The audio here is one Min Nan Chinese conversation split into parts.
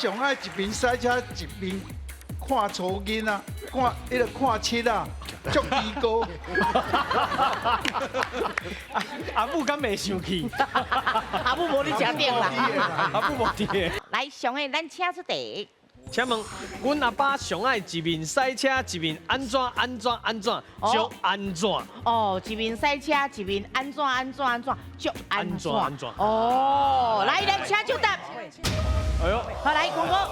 上愛一邊駛車一邊看查某囡仔，看彼个看七仔，足豬哥。阿母敢袂生氣？阿母無咧食頂啦。阿母無佇。來，上個咱請出題。請問，阮阿爸上愛一面駛車一面按怎按怎按怎，足按怎？哦，一面駛車一面按怎按怎按怎，足按怎？按怎？哦，來，來，請就答。哎喲，好，來，公哥。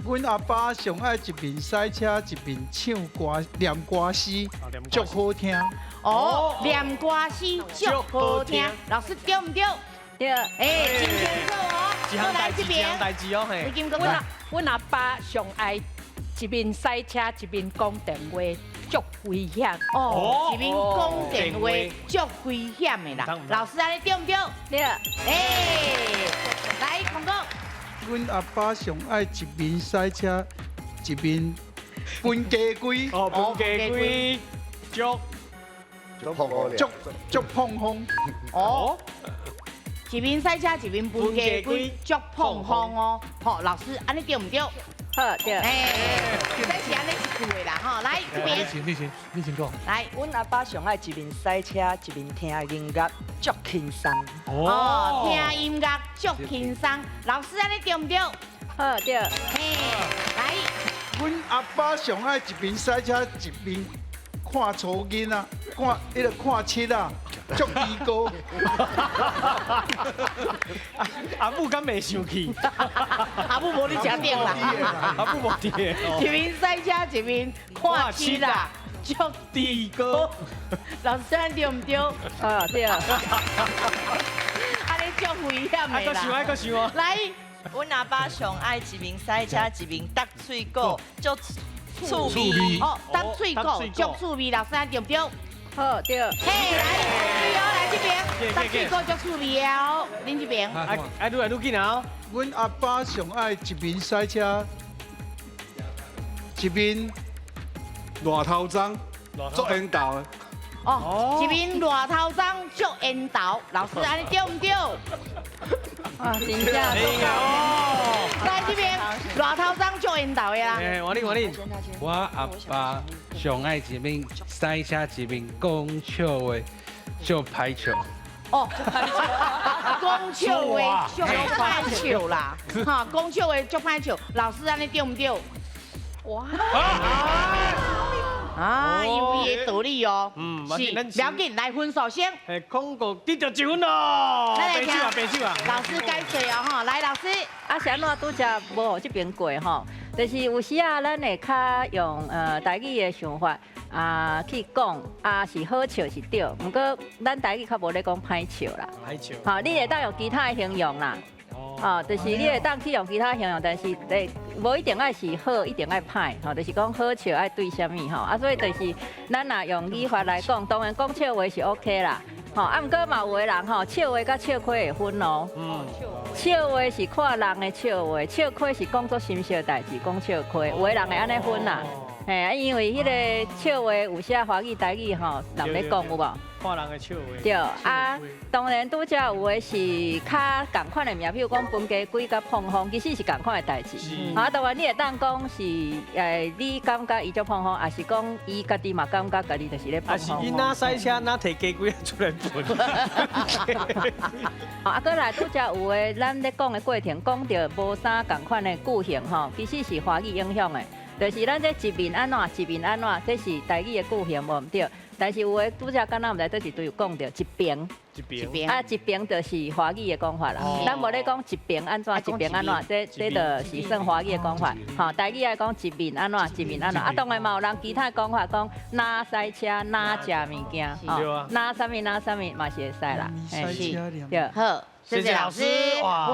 阮阿爸上愛一面駛車一面唱歌念歌詩，足好聽。哦，念歌詩足好聽，老師對毋對？對。哎，真清楚哦。一項代誌，一項代誌哦，嘿。阮阿爸上愛一面駛車一面講電話，足危險。哦，一面講電話足危險的啦。老師按呢對毋對？對。哎，來，孔哥。阮阿爸上愛一面駛車一面分雞規。哦，分雞規，足足足碰風。哦。一面駛車一面分雞規，足碰風哦。好，老師，按呢對毋對？好，對。哎，這是按呢一句的啦，吼，來這邊。你先，你先，你先講。來，阮阿爸上愛一面駛車一面聽音樂，足輕鬆。哦，聽音樂足輕鬆。老師，按呢對毋對？好，對。嘿，來。阮阿爸上愛一面駛車一面看查某囡仔，看彼个看七仔，足豬哥。阿母敢袂生氣？阿母無咧食頂啦。阿母無佇。一面駛車一面看七仔，足豬哥。老師按呢對毋對？哦，對。按呢足危險的啦。閣想愛閣想哦。來，阮阿爸上愛一面駛車一面搭喙果，足趣味。哦，搭喙果足趣味，老師按呢對毋對？好，對。嘿，來，對哦，來這邊，搭喙果足趣味的哦，恁這邊。愛愈來愈緊啊！阮阿爸上愛一面駛車，一面熱頭鬃，足緣投的。哦，一面熱頭鬃足緣投，老師按呢對毋對？啊，真正。哦。來這邊，熱頭鬃足緣投的啦。哎，王麗，王麗。我阿爸上愛一面駛車一面講笑話，足歹笑。哦，講笑話足歹笑啦，哈，講笑話足歹笑，老師按呢對毋對？哇！啊，有伊的道理哦。嗯，是，不要緊，來分數先。哎，空國得著一分咯。來白手啊，白手啊。老師解說哦，吼，來老師。啊，是按怎拄才無這邊過吼？就是有時啊，咱會較用台語的想法啊去講，啊是好笑是對，毋過咱台語較無咧講歹笑啦。歹笑。吼，你會當用其他的形容啦。哦，就是你會當去用其他形容，但是對無一定愛是好，一定愛歹，吼，就是講好笑愛對啥物吼，啊，所以就是咱若用語法來講，當然講笑話是 OK 啦，吼，啊，毋過嘛有的人吼，笑話佮笑虧會分哦。笑話是看人的笑話，笑虧是講做心事代誌，講笑虧，有的人會按呢分啦。嘿，啊，因為彼个笑話有時華語台語吼，人咧講有無？看人的笑話。對啊，當然拄才有的是較仝款的名，比如講分雞規佮碰風，其實是仝款的代誌。啊，當然你會當講是你感覺伊足碰風，抑是講伊家己嘛感覺家己就是咧碰風。啊是伊若駛車，若提雞規出來分。啊，閣來拄才有的，咱咧講的過程講著無啥仝款的句型吼，其實是華語影響的。就是咱這一面按怎，一面按怎，這是台語的句型無毋對。但是有的拄才敢若毋知佗一隊有講著一爿，一爿，啊一爿就是華語的講法啦。咱無咧講一爿按怎，一爿按怎，這就是算華語的講法。吼，台語愛講一面按怎，一面按怎。啊，當然嘛有人其他講法講，若駛車，若食物件，吼，若啥物若啥物嘛是會使啦。是，對。好，謝謝老師。